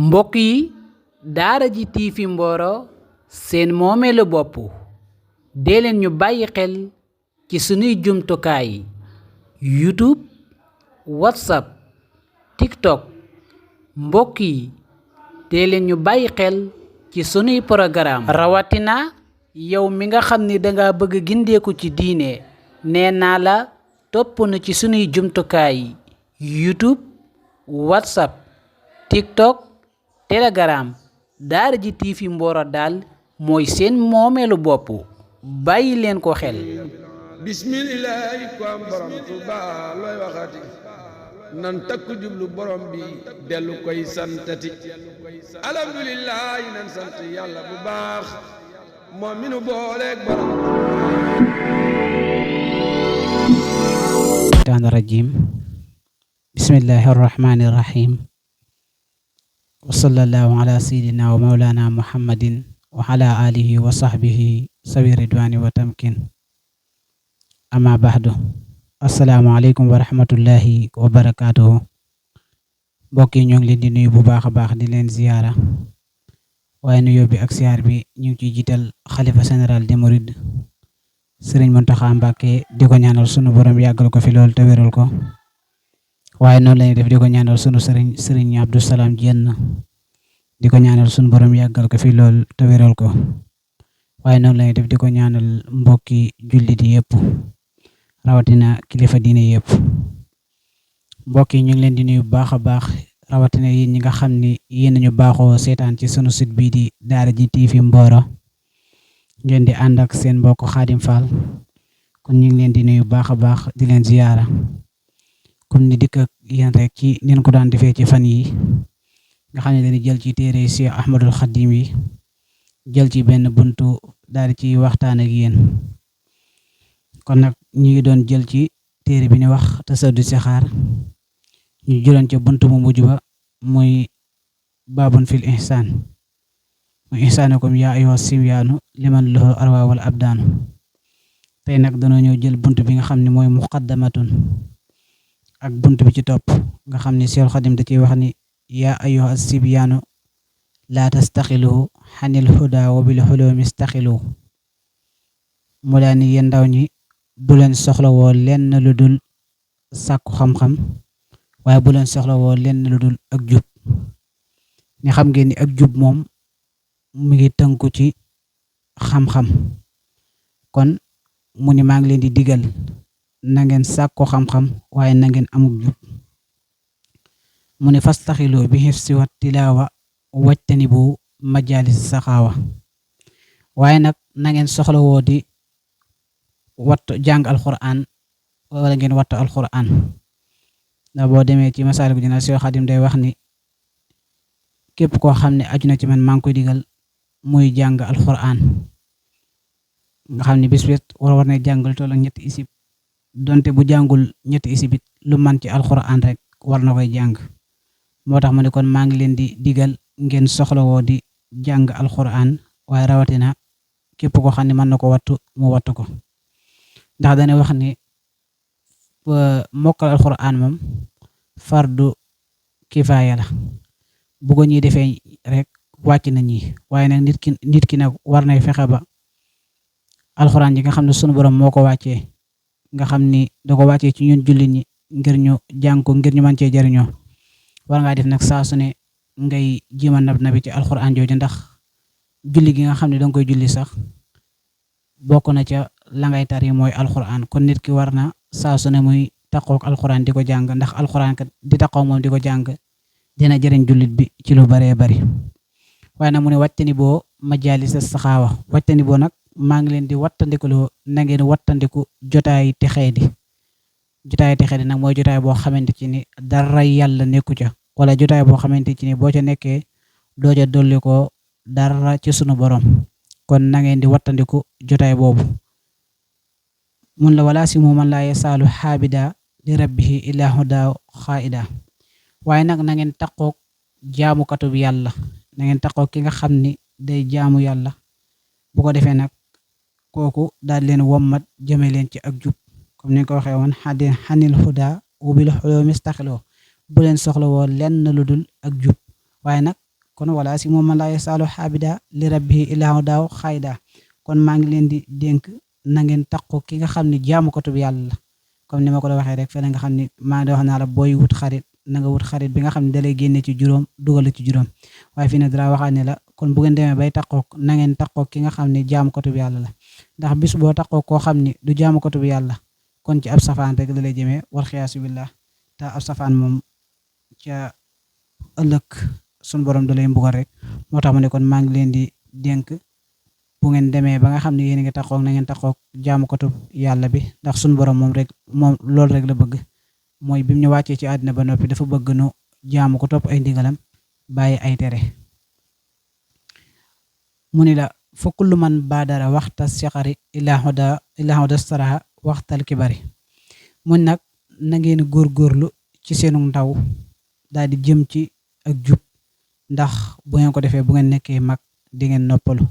mbokk yi daara ji TV Mboro seen moomeelu bopp dee leen ñu bàyyi xel ci sunuy jumtukaay YouTube WhatsApp TikTok mbokk yi dee leen ñu bàyyi xel ci sunuy programme rawatina yow mi nga xam ni danga bëgg gindeeku ci diine nee naa la topp nu ci sunuy jumtukaay YouTube WhatsApp TikTok Telegram daara ji TV Mboro daal mooy seen moomeelu bopp bàyyi leen ko xel. bismillaahi ko am borom Tuuba looy waxati nan takku jublu borom bi dellu koy santati alhamdulillaahi nan sant yàlla bu baax moom mi nu booleeg borom shaytaani rajiim bismillaahi rahmaani rahiim wa sallallahu ala sayyidina wa mawlana muhammadin wa ala alihi wa sahbihi sawi ridwani wa tamkin amma ba'du assalaamu aleykum wa rahmatullahi wa barakaatuhu mbokk yi ñoo ngi leen di nuyu bu baax a baax di leen ziyaara waaye nuyoo bi ak ziyaar bi ñu ngi ciy jiital xalifa général des mourides sëriñ Muntaxa Mbàkke di ko ñaanal sunu borom yàggal ko fi lool te wéral ko waaye noonu lañuy def di ko ñaanal sunu sëriñ Abdou Salam Jenn di ko ñaanal sunu borom yàggal ko fi lool te wéral ko waaye noonu lañuy def di ko ñaanal mbokki jullit yépp rawatina kilifa diine yépp mbokk yi ñu ngi leen di nuyu bu baax a baax rawatina yéen ñi nga xam ni yéen ñu baaxoo seetaan ci sunu site bii di daara ji TV Mboro ngeen di ànd ak seen mbokk Xaadim Fall kon ñu ngi leen di nuyu bu baax a baax di leen ziyaara comme ni dikk ak yéen rek ci neen ko daan defee ci fan yi nga xam ne dañuy jël ci téere Cheikh Ahmadul Xadim yi jël ci benn buntu daal di ci waxtaan ak yéen kon nag ñu ngi doon jël ci téere bi ni wax tasawudu sixaar ñu jëloon ci buntu mu mujj ba muy baabun fil ihsaan muy ihsaanukum yaa ayyuha simyaanu liman lahu arwa wal abdaanu tey nag dañoo ñëw jël buntu bi nga xam ne mooy muqaddamatun ak buntu bi ci topp nga xam ne Seexul Xadim da ciy wax ni yaa ayyuha sibyaanu laa tastaxilu xanil huda wa bil xulumi staxilu mu daa ni yéen ndaw ñi bu leen soxlawoo lenn lu dul sàkku xam-xam waaye bu leen soxlawoo lenn lu dul ak jub ni xam ngeen ni ak jub moom mu ngi tënku ci xam-xam kon mu ni maa ngi leen di digal na ngeen sàkku xam-xam waaye na ngeen amuk jub mu ne fastaxilu bi hifsi wa tilaawa wajtanibu majalis saxaawa waaye nag na ngeen soxlawoo di wattu jàng alquran wala ngeen wattu alquran ndax boo demee ci Masaalikul Jinaan Seex Xaadim day wax ni képp koo xam ne aju na ci man maa ngi koy digal muy jàng alquran nga xam ne bis war na jàngal toll ak ñetti isib donte bu jàngul ñetti isibit lu man ci alquran rek war na koy jàng moo tax mu ne kon maa ngi leen di digal ngeen soxlawoo di jàng alquran waaye rawatina képp koo xam ne mën na ko wattu mu wattu ko ndax dana wax ni mokkal alquran moom fardu kifaaya la bu ko ñuy defee rek wàcc na ñi waaye nag nit ki nag war nay fexe ba alquran ji nga xam ne sunu borom moo ko wàccee nga xam ni da ko wàccee ci ñun jullit ñi ngir ñu jàng ko ngir ñu mën cee jariñoo war ngaa def nag saa su ne ngay jima nabi ci alquran jooju ndax julli gi nga xam ne danga koy julli sax bokk na ca la ngay tari mooy alquran kon nit ki war na saa su ne muy taqook alquran di ko jàng ndax alquran kat di taqoo moom di ko jàng dina jëriñ jullit bi ci lu baree bari waaye nag mu ne wattani boo majalisa saxaawa wattani boo nag maa ngi leen di wattandikuloo na ngeen wattandiku jotaay texee di nag mooy jotaay boo xamante ci ni dara yàlla nekku ca wala jotaay boo xamante ci ni boo ca nekkee doo ca dolli ko dara ci sunu borom kon na ngeen di wattandiku jotaay boobu mun la wala si mu man laa yasaalu xaabida li rabbihi illaa hudaa xaa'ida waaye nag na ngeen taqoog jaamukatub yàlla na ngeen taqoog ki nga xam ni day jaamu yàlla bu ko defee nag kooku daal leen wommat jëme leen ci ak jub comme ni ko waxee woon xanil hudaa wa bil xulumi staxiloo bu leen soxla woo lenn lu dul ak jub waaye nag kon wala si moom man laa yasaalu xaabida li rabbihi ilaahu daaw xayda kon maa ngi leen di dénk na ngeen taqoo ki nga xam ne jaamukatub yàlla la comme ni ma ko doon waxee rek fële nga xam ne maa ngi wax naa la booy wut xarit na nga wut xarit bi nga xam ne dalay génne ci juróom dugal ci juróom waaye fii ne dara waxaat ne la kon bu ngeen demee bay taqoo na ngeen taqoo ki nga xam ne jaamukatub yàlla la ndax bis boo taqoo koo xam ne du jaamukatub yàlla kon ci ab safaan rek la lay jëmee war xiyaasu billah te ab safaan moom ca ëllëg sun borom da lay mbugal rek moo tax ma ne kon maa ngi leen di dénk bu ngeen demee ba nga xam ne yéen a ngi taxaw na ngeen taxaw jaamukatub yàlla bi ndax sun borom moom loolu rek la bëgg mooy bi mu ñu wàccee ci àddina ba noppi dafa bëgg nu jaamu ko topp ay ndigalam bàyyi ay tere mu ni la fa kullu man baadara waxta siqari ilaa huda staraha waxtal kibari mun nag na ngeen góorgóorlu ci seenu ndaw daal di jëm ci ak jub ndax bu ngeen ko defee bu ngeen nekkee mag di ngeen noppalu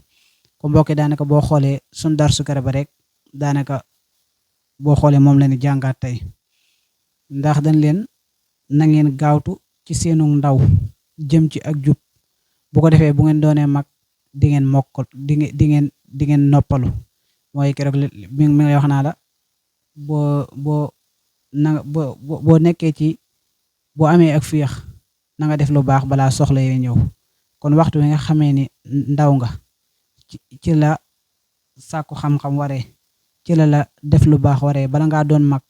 ko mbokk daanaka boo xoolee sun darsu kare ba rek daanaka boo xoolee moom la ni jàngaat tey ndax dañ leen na ngeen gaawtu ci seenu ndaw jëm ci ak jub bu ko defee bu ngeen doonee mag di ngeen mokkal di ngeen noppalu mooy keroog mi ngi wax naa la boo nekkee ci boo amee ak fiix na nga def lu baax balaa soxla yee ñëw kon waxtu wi nga xamee ni ndaw nga ci la sàkku xam-xam waree ci la def lu baax waree bala ngaa doon mag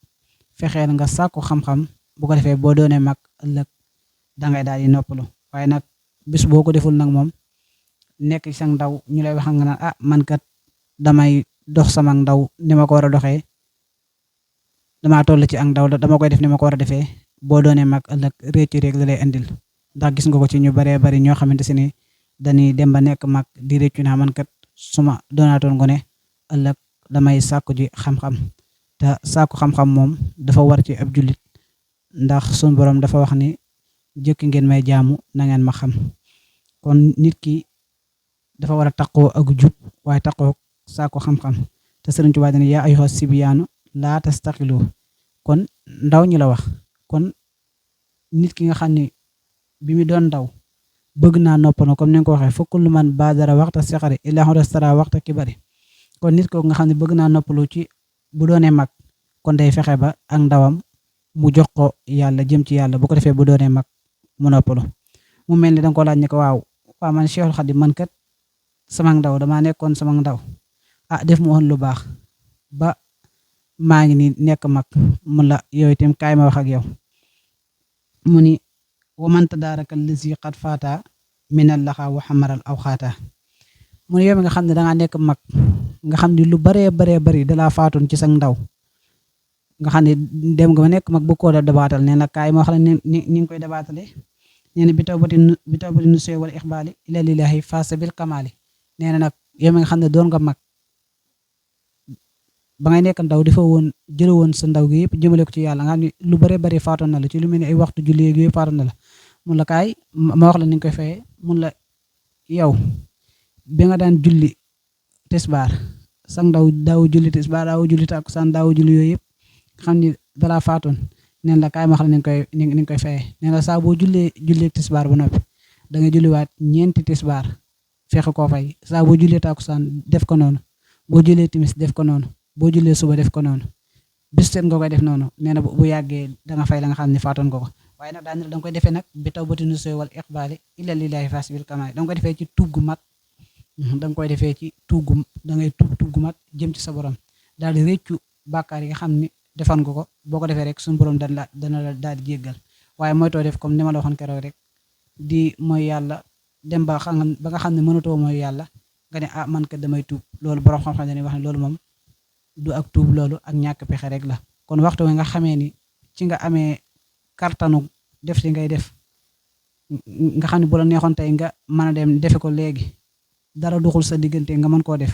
fexeel nga sàkku xam-xam bu ko defee boo doonee mag ëllëg dangay daal di noppalu waaye nag bis boo ko deful nag moom nekk ci sa ndaw ñu lay wax nga naan ah man kat damay dox sama ndaw ni ma ko war a doxee damaa toll ci ak ndaw dama koy def ni ma ko war a defee boo doonee mag ëllëg réccu rek la lay indil ndax gis nga ko ci ñu baree bari ñoo xamante si ni dañuy dem ba nekk mag di réccu naa man kat suma doonaatoon gone ëllëg damay sàkku ji xam-xam te sàkku xam-xam moom dafa war ci ab jullit ndax sun borom dafa wax ni jëkk ngeen may jaamu na ngeen ma xam kon nit ki dafa war a taqoo ak jub waaye taqoo sàkku xam-xam te Sëriñ Tuubaa dane yaa ayyuha sibiyaanu laa tastaqilu kon ndaw ñi la wax kon nit ki nga xam ne bi mu doon ndaw bëgg naa noppano comme ni nga ko waxee fa kullu man baadara waxta siqari ilaa huda stara waxta kibari kon nit ko nga xam ne bëgg naa noppalu ci bu doonee mag kon day fexe ba ak ndawam mu jox ko yàlla jëm ci yàlla bu ko defee bu doonee mag mu noppalu mu mel ni danga ko laaj ne ko waaw man Cheikhul Khadim man kat sama ndaw damaa nekkoon sama ndaw def mu woon lu baax ba maa ngi ni nekk mag mun la yow itam kaay ma wax ak yow mu ni waman tadaaraka lazi qad faata minal laxa wa xamaral aw xaata mu ne yow mi nga xam ne dangaa nekk mag nga xam ne lu baree bari dalaa faatoon ci sa ndaw nga xam ne dem nga ba nekk mag bu ko dabaatal nee na kaay ma wax la ni ngi koy dabaatale nee na bi tawbati nusuy wal ixbaali ila lillahi faasa bil kamaali nee na nag yow mi nga xam ne doon nga mag ba ngay nekk ndaw dafa jële woon sa ndaw gi yëpp jëmale ko ci yàlla nga xam ne lu bare bari faatoon na la ci lu mel ni ay waxtu julli yooyu faatoon na la mun la kaay ma wax la ni nga koy fayee mun la yow bi nga daan julli tisbaar sa ndaw daaw julli tisbaar daaw julli takkusaan daaw julli yooyu yëpp xam ni dalaa faatoon neen la kaay ma wax la ni nga koy fayee neen la saa boo jullee tisbaar ba noppi da nga julliwaat ñeenti tisbaar fexe koo fay saa boo jullee takkusaan def ko noonu boo jullee timis def ko noonu boo jullee suba def ko noonu bis seet nga koy def noonu nee na bu yàggee da nga fay la nga xam ne faatoon ko waaye nag daan da nga koy defee nag bi tawbati nusuy wal iqbaali illa lillahi faas bil kamaali da nga koy defee ci tuub gu mat da nga koy defee ci tuub da ngay tuub gu mat jëm ci sa borom daal di réccu bàkkaar yi nga xam ne defoon nga ko boo ko defee rek suñu borom dana la daal di jéggal waaye mooy too def comme ni ma la waxoon keroog rek di mooy yàlla dem ba nga xam ne mënatoo mooy yàlla nga ne man kat damay tuub loolu borom xam-xam dañuy wax ne loolu moom du ak tuub loolu ak ñàkk pexe rek la kon waxtu wi nga xamee ni ci nga amee kartanu def ci ngay def nga xam ne bu la neexoon tey nga mën a dem defe ko léegi dara duxul sa diggante nga mën koo def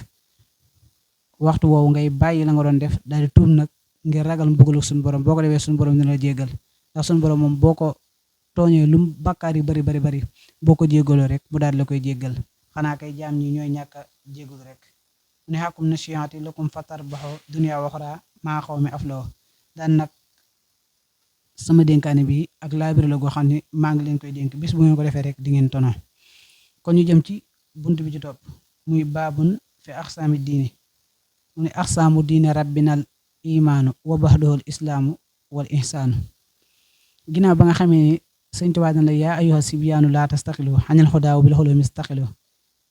waxtu woowu ngay bàyyi la nga doon def daal di tuub nag ngir ragal mbugalu suñu borom boo ko defee suñu borom dina la jéggal ndax suñu borom moom boo ko tooñee lu bàkkaar yi bari boo ko jéggaloo rek bu daal la koy jéggal xanaa kay jaam ñi ñooy ñàkk a jéggalu rek ne xakum na chiati lakum fatar baxo dunya waxra maa xaw mi af loo daan nag sama dénkaane bi ak laabiri la goo xam ne maa ngi leen koy dénk bis bu ngeen ko defee rek di ngeen tono kon ñu jëm ci bunt bi ci topp muy baabun fi aqsaami diine mu ne aqsaamu diine rabbinal imaanu wa baxdohul islaamu wal ihsaanu ginnaaw ba nga xamee ni sëñ Tuubaa la yaa ayyuha sibyaanu laa tastaqilu xanil xudaaw bil xulumi istaqilu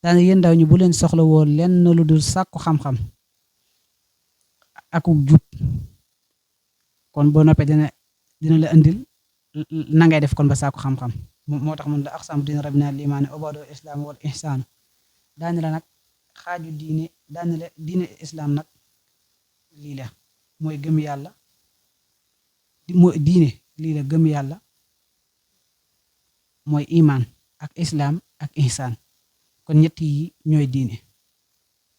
daana yéen ndaw ñi bu leen soxla woo lenn lu dul sàkku xam-xam akuk jub kon boo noppee dina la indil na ngay def kon ba sàkku xam-xam moo tax mun la aqsaamu diine rabbinal imaanu wa baxdohul islaamu wal ihsaanu daani la nag xaaju diine daani la diine islaam nag lii la mooy gëm yàlla mooy diine lii la gëm yàlla mooy imaan ak islaam ak ihsaan kon ñett yi ñooy diine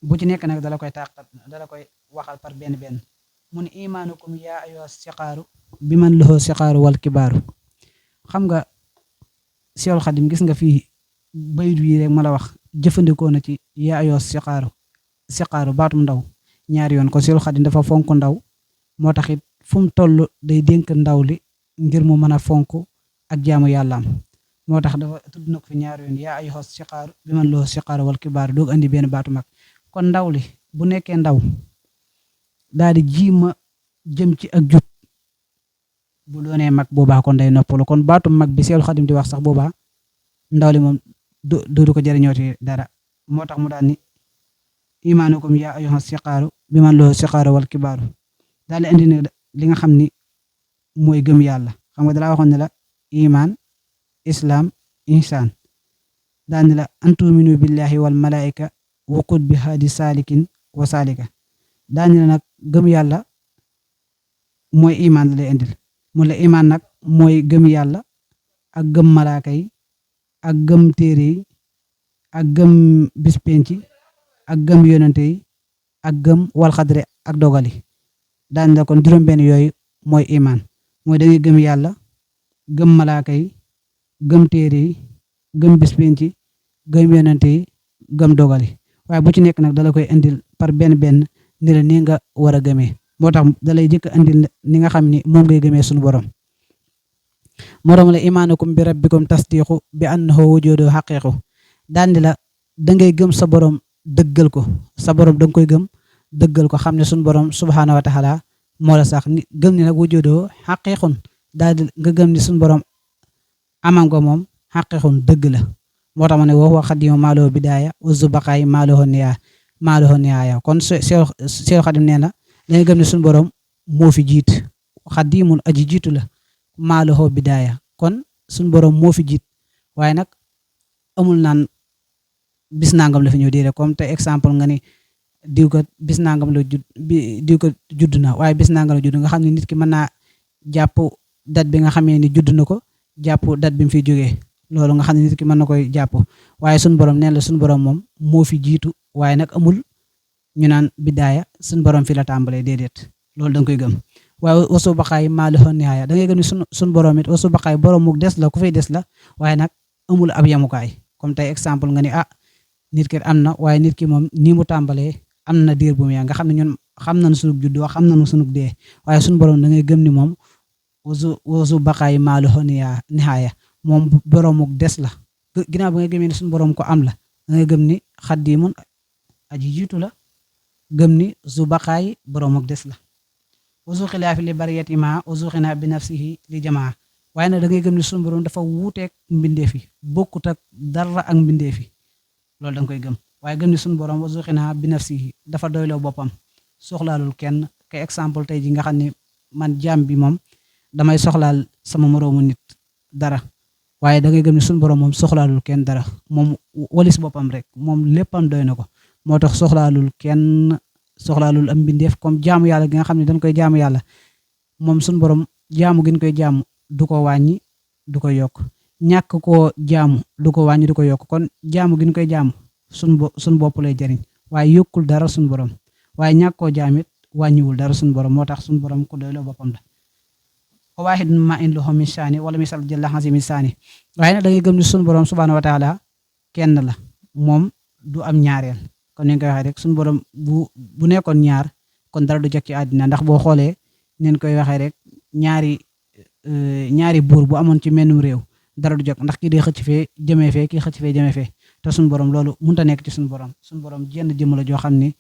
bu ci nekk nag dala koy tàqat dala koy waxal par benn benn mun imaanukum yaa ayyuha siqaaru bi man lahu siqaaru wal kibaaru xam nga Seexul Xadim gis nga fii bayit wi rek ma la wax jëfandikoo na ci yaa ayyuha siqaaru baatum ndaw ñaari yoon kon Seexul Xadim dafa fonk ndaw moo tax it fu mu toll day dénk ndaw li ngir mu mën a fonk ak jaamu yàllaam moo tax dafa tudd na ko fi ñaari yoon yaa ayyuha siqaaru bi man lahu siqaaru wal kibaaru doog andi benn baatu mag kon ndaw li bu nekkee ndaw daal di jiima jëm ci ak jub bu doonee mag boobaa kon day noppalu kon baatu mag bi Seexul Xadim di wax sax boobaa ndaw li moom du ko jëriñooti dara moo tax mu daal ni imaanukum yaa ayyuha siqaaru bi man lahu siqaaru wal kibaaru daal di indi ne li nga xam ni mooy gëm yàlla xam nga dalaa waxoon ne la imaan islaam ihsaan daal ni la an tuuminu billahi wal malaika wa kutbi haadi saalikin wa saalika daal ni la nag gëm yàlla mooy imaan la lay indil mu la imaan nag mooy gëm yàlla ak gëm malaaka yi ak gëm téere yi ak gëm bis penc ak gëm yonante yi ak gëm wal xadre ak dogali daan la kon juróom-benn yooyu mooy imaan mooy da ngay gëm yàlla gëm malaaka yi gëm téere yi gëm bis penc gëm yonante yi gëm dogali waaye bu ci nekk nag dala koy indil par benn benn ni la nii nga war a gëmee moo tax dalay jëkk indil ni nga xam ni moom ngay gëmee suñu borom moroom la imaanukum bi rabbikum tasdiqu bi annahu wujudu xaqiqu daan di la da ngay gëm sa borom dëggal ko sa borom da nga koy gëm dëggal ko xam ne suñu borom subhaanahu wa taala moo la sax ni gëm ni nag wujudu xaqiqun daal di nga gëm ni suñu borom amam ko moom xaqiqun dëgg la moo tax ma ne wax xadimu maaloo bidaaya wa zubaqaay maaloo niyaaya kon Seexul Xadim nee na dañuy gëm ne suñu borom moo fi jiit xadimun aji jiitu la maaloo bidaaya kon suñu borom moo fi jiit waaye nag amul naan bis nangam la fi ñëw déedéet comme te exemple nga ni diw ko bis nangam la diw ko judd na waaye bis nangam la judd nga xam ne nit ki mën naa jàpp date bi nga xamee ni judd na ko jàpp date bi mu fiy jógee loolu nga xam ne nit ki mën na koy jàpp waaye suñu borom neen la suñu borom moom moo fi jiitu waaye nag amul ñu naan bidaaya suñu borom fi la tàmbalee déedéet loolu da nga koy gëm waaye wasu baqaay maa lahu nihaaya da ngay gëm ni suñu borom it wasu baqaay borom mu des la ku fay des la waaye nag amul ab yamukaay comme tey exemple nga ni nit ki am na waaye nit ki moom nii mu tàmbalee am na diir bu mu yaa nga xam ne ñun xam nañu sunug juddoo xam nañu sunug dee waaye suñu borom da ngay gëm ni moom wasu baqaay maa lahu nihaaya moom boromuk des la ginnaaw ba nga gëmee ni suñu borom ko am la da ngay gëm ni xaddimun aji jiitu la gëm ni zu baqaay boromuk des la wasu xilaafi li bariyati ma wasu xinaa bi nafsihi li jamaa waaye nag da ngay gëm ni suñu borom dafa wuuteeg mbindeef yi bokkut ak dara ak mbindeef yi loolu da nga koy gëm waaye gëm ni suñu borom wasu xinaa bi nafsihi dafa doyloo boppam soxlaalul kenn kay exemple tey ji nga xam ne man jaam bi moom damay soxlaal sama moroomu nit dara waaye da ngay gëm ni suñu borom moom soxlaalul kenn dara moom walis boppam rek moom léppam doy na ko moo tax soxlaalul kenn soxlaalul am mbindeef comme jaamu yàlla gi nga xam ne dañ koy jaamu yàlla moom suñu borom jaamu gi ñu koy jaamu du ko wàññi du ko yokk ñàkk koo jaamu du ko wàññi du ko yokk kon jaamu gi ñu koy jaamu suñ bopp lay jariñ waaye yokkul dara suñu borom waaye ñàkk koo jaamit wàññiwul dara suñu borom moo tax suñu borom ku doyloo boppam la ko waaxid ma in lahu min saani wala misal jëlla xasi min saani waaye nag da ngay gëm ni suñu borom subhaanahu wa taala kenn la moom du am ñaareel kon ni nga koy waxee rek suñu borom bu nekkoon ñaar kon dara du jag ci àddina ndax boo xoolee neen koy waxee rek ñaari buur bu amoon ci mennum réew dara du jag ndax kii day xëcc fee jëmee fee kii xëcc fee jëmee fee te suñu borom loolu mënta nekk ci suñu borom jenn jëmm la joo xam ni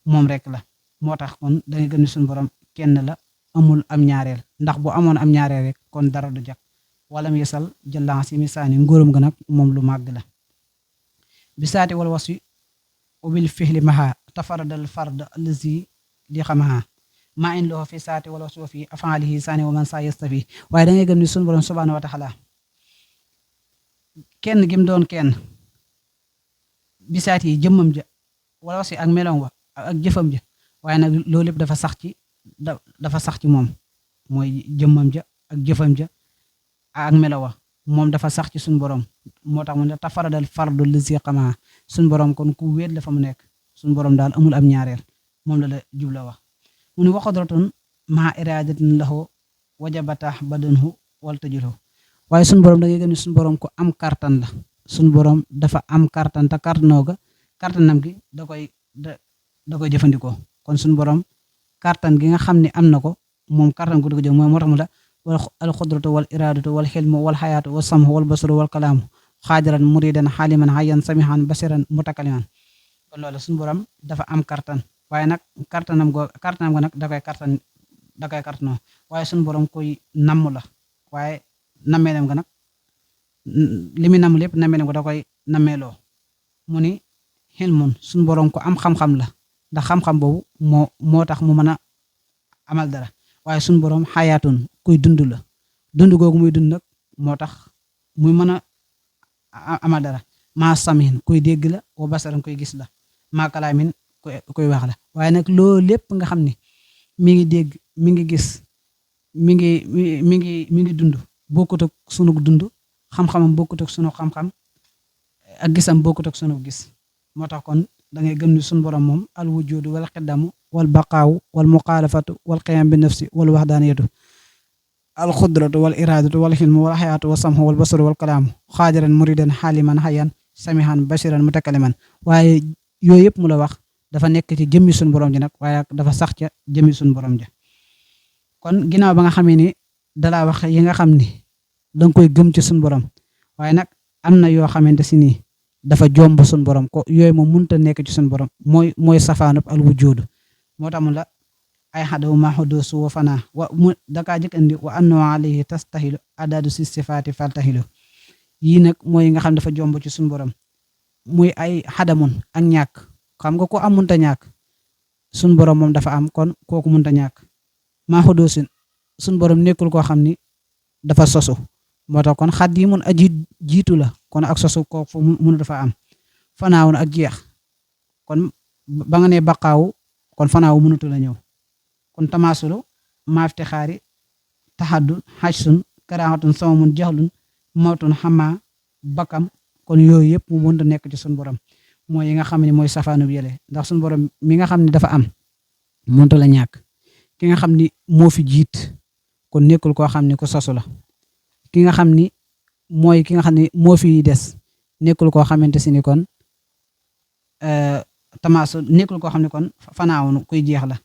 moom rek la. moo tax kon da ngay gëm ni suñu borom kenn la amul am ñaareel, ndax bu amoon am ñaareel rek kon dara du jag. walam yesal jëllan si misaani ngóoram ga nag moom lu màgg la. bisaati wal wasfi ubil fihli maha tafaradal fard allazi li xamaha maa in loo fi saati wala wasfi fi afaalihi saani wa man saa yastafi. waaye da ngay gëm ni suñu borom subhanahu wa taala kenn gim doon kenn bisaat yi jëmmam ja wala wasfi ak meloom wa ak jëfam ja, waaye nag loolu lépp dafa sax ci moom mooy jëmmam ja ak jëfam ja ak melowa moom dafa sax ci suñu borom. moo tax mu ne tafaradal fardu lisi xamaa suñu borom kon ku wéet la fa mu nekk. suñu borom daal amul am ñaareel, moom la jubla wax. mu ne waxadratun maa iradatin lahu wajabata badanhu wal tajilhu. waaye suñu borom da ngay gën ne suñu borom ko am kartan la. suñu borom dafa am kartan te kartanoo ga kartanam gi da koy jëfandikoo. kon suñu borom kartan gi nga xam ne am na ko moom kartan gu da ko jëf mooy moo tax mu la wal alxudratu wal iradatu wal xilmu wal xayaatu wal samhu wal basaru wal kalaamu xaadiran muridan xaaliman hayyan samihan basiran mutakaliman. kon loolu suñu borom dafa am kartan, waaye nag kartanam go nag da koy kartanoo. waaye suñu borom koy namm la, waaye nammeelam ga nag li muy namm lépp nammeelam ga da koy nammeeloo. mu ni xilmun suñu borom ko am xam-xam la, ndax xam-xam boobu moo tax mu mën a amal dara. waaye suñu borom xayaatun kuy dund la, dund googu muy dund nag moo tax muy mën a amal dara. maa samin kuy dégg la, wa basaran kuy gis la, maa kalaamin kuy wax la. waaye nag loolu lépp nga xam ne mi ngi dégg mi ngi gis mi ngi dund bokkut ak sunu dund, xam-xamam bokkut ak sunu xam-xam, ak gisam bokkut ak sunu gis. moo tax kon da ngay gëm ni suñu borom moom al wujudu wal xiddamu wal baqaawu wal muxaalafatu wal qiyam bi nafsi wal waxdaaniyatu al xudratu wal iradatu wal xilmu wal xayaatu wal samhu wal basaru wal kalaamu xaadiran muridan xaaliman xayan samihan basiran mutakaliman. waaye yooyu yëpp mu la wax dafa nekk ci jëmmi suñu borom ji nag, waaye dafa sax ca jëmmi suñu borom ja. kon ginnaaw ba nga xamee ni dalaa wax yi nga xam ni danga koy gëm ci suñu borom, waaye nag am na yoo xamante si nii dafa jomb suñu borom ko yooyu moom mënut a nekk ci suñu borom mooy safaanub al wujudu. moo tax mu la ay xadawu ma xudusu wa fanaa wa mu dakaa jëkk andi wa annu alayhi tastahilu adadu si sifaati faltahilu. yii nag mooy nga xam dafa jomb ci suñu borom, muy ay xadamun ak ñàkk. xam nga ko am munta ñàkk, suñu borom moom dafa am, kon kooku munta ñàkk. maa xudusin suñu borom nekkul koo xam ni dafa sosu, moo tax kon xat yi mun aji jiitu la, kon ak sosu kooku fu mënu dafa am. fanaawoon ak jeex, kon ba nga ne baqaawu kon fanaawu mënutu la ñëw. kon tamaasulu maafte xaari taxaddun xajsun karaaxatun samamun jaxlun mawtun xamaa bakam. kon yooyu yëpp mu mënta nekk ci suñu borom, mooy yi nga xam ne mooy safaanu bi yële. ndax suñu borom mi nga xam ne dafa am mënta la ñàkk. ki nga xam ni moo fi jiit kon nekkul koo xam ne ko sosu la. ki nga xam ni mooy ki nga xam ne moo fi des nekkul koo xamante si ni kon tamaasu nekkul koo xam ne kon fanaawoon kuy jeex la.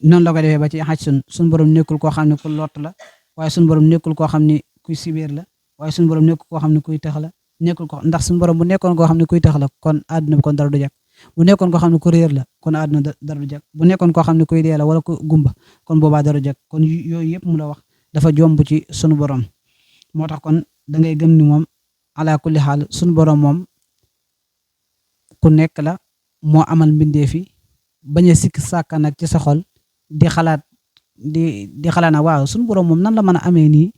noonu la ko defee ba ci xaj suñu borom nekkul koo xam ne ku lott la, waaye suñu borom nekkul koo xam ne kuy sibeer la, waaye suñu borom nekkul koo xam ne kuy tax la. nekkul ko ndax suñu borom bu nekkoon koo xam ne kuy tax la kon àdduna bi kon dara du jag. bu nekkoon koo xam ne ku réer la kon àdduna dara du jag. bu nekkoon koo xam ne kuy dee la wala ku gumba kon boobaa dara du jag. kon yooyu yëpp mu la wax dafa jomb ci sunu borom. moo tax kon da ngay gëm ni moom ala kulli xaal sunu borom moom ku nekk la, moo amal mbindeef yi, bañ a sikk sàkka nag ci sa xol di xalaat na waaw sunu borom moom nan la mën a amee nii,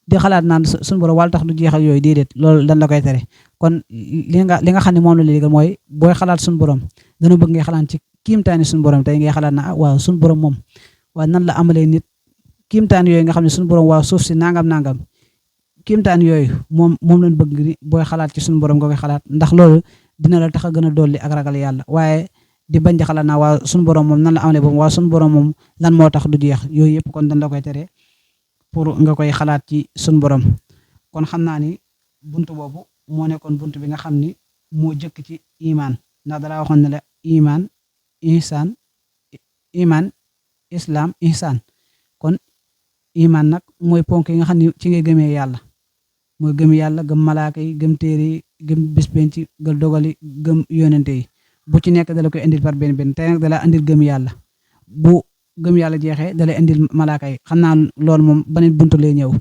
di xalaat naan sunu borom wàll tax du jeex ak yooyu déedéet. loolu dañ la koy tere. kon li nga xam ne moom la léegi mooy booy xalaat sunu borom dana bëgg ngay xalaat ci kiimtaani sunu borom. tey ngay xalaat na waaw sunu borom moom waaw nan la amalee nit, kiimtaan yooyu nga xam ne sunu borom waaw suuf si nangam kiimtaan yooyu moom lañ bëgg ni booy xalaat ci sunu borom nga koy xalaat, ndax loolu dina la tax a gën a dolli ak ragal yàlla. waaye di bañ di xalaat naa waaw sunu borom moom nan la amalee boobu waaw sunu borom moom lan moo tax du jeex, yooyu yëpp kon dañ la koy tere pour nga koy xalaat ci sunu borom. kon xam naa ni buntu boobu moo nekkoon buntu bi nga xam ni moo jëkk ci imaan, ndax dalaa waxoon ne la imaan islam ihsaan. kon imaan nag mooy ponk yi nga xam ne ci ngay gëmee yàlla. mooy gëm yàlla gëm malaaka yi gëm téere yi gëm bis penc gëm dogali gëm yonente yi bu ci nekk dala koy indil par benn benn tey nag dala indil gëm yàlla bu gëm yàlla jeexee dalay indil malaaka yi xam naa loolu moom beneen buntu lay ñëw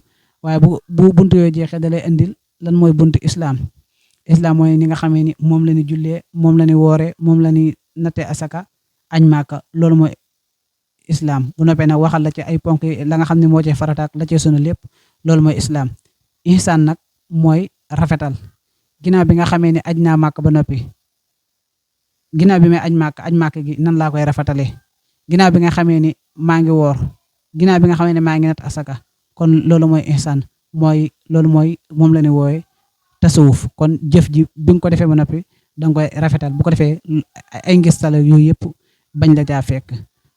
waaye bu buntu yooyu jeexee dalay indil lan mooy buntu islam mooy ni nga xamee ni moom la ni jullee moom la ni woore moom la ni nattee asaka añ maaka loolu mooy islam bu noppee nag waxal la ci ay ponk yi la nga xam ne moo cee farataak la cee sunu lépp loolu mooy islam ihsaan nag mooy rafetal ginnaaw bi nga xamee ni aj naa màkk ba noppi ginnaaw bi may aj màkk gi nan laa koy rafetalee ginnaaw bi nga xamee ni maa ngi woor ginnaaw bi nga xamee ni maa ngi natt asaka kon loolu mooy ihsaan loolu mooy moom la ni wooye tasawuf kon jëf ji bi nga ko defee ba noppi danga koy rafetal bu ko defee ay ngistal yooyu yëpp bañ la caa fekk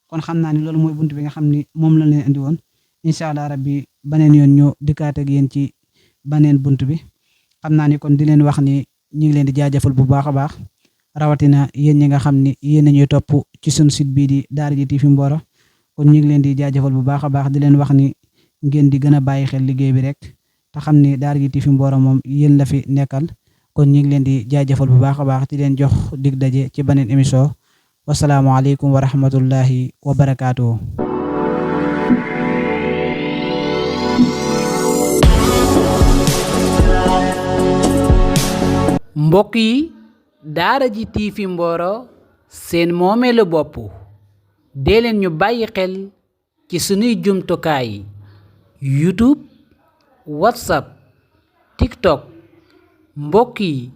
kon xam naa ni loolu mooy bunt bi nga xam ni moom la leen indi woon incha allah rabbi baneen yoon ñoo dikkaat ak yéen ci baneen bunt bi xam naa ni kon di leen wax ni ñu ngi leen di jaajëfal bu baax a baax rawatina yéen ñi nga xam ni yéen a ñuy topp ci sunu site bii di Daaraji TV Mboro kon ñu ngi leen di jaajëfal bu baax a baax di leen wax ni ngeen di gën a bàyyi xel liggéey bi rek te xam ni Daaraji TV Mboro moom yéen la fi nekkal kon ñu ngi leen di jaajëfal bu baax a baax di leen jox dig daje ci beneen émission wasalaamualeykum wa rahmatullahi wa barakaatuhu. mbokk yi Daaraji TV Mboro seen moomeelu bopp dee leen ñu bàyyi xel ci sunuy jumtukaay YouTube WhatsApp TikTok mbokk yi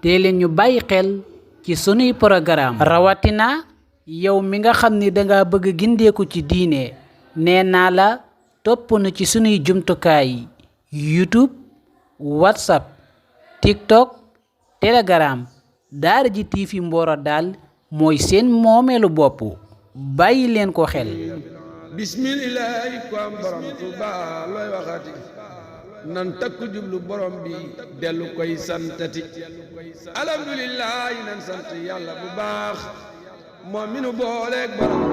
dee leen ñu bàyyi xel ci sunuy programme rawatina yow mi nga xam ni danga bëgg gindeeku ci diine nee naa la topp na ci sunuy jumtukaay YouTube WhatsApp TikTok Telegram Daaraji TV Mboro daal mooy seen moomeelu bopp bàyyi leen ko xel. bismillaahi ko am borom Tuuba looy waxati nan takku jublu borom bi dellu koy santati alhamdulillahi nan sant yàlla bu baax moom mi nu booleeg borom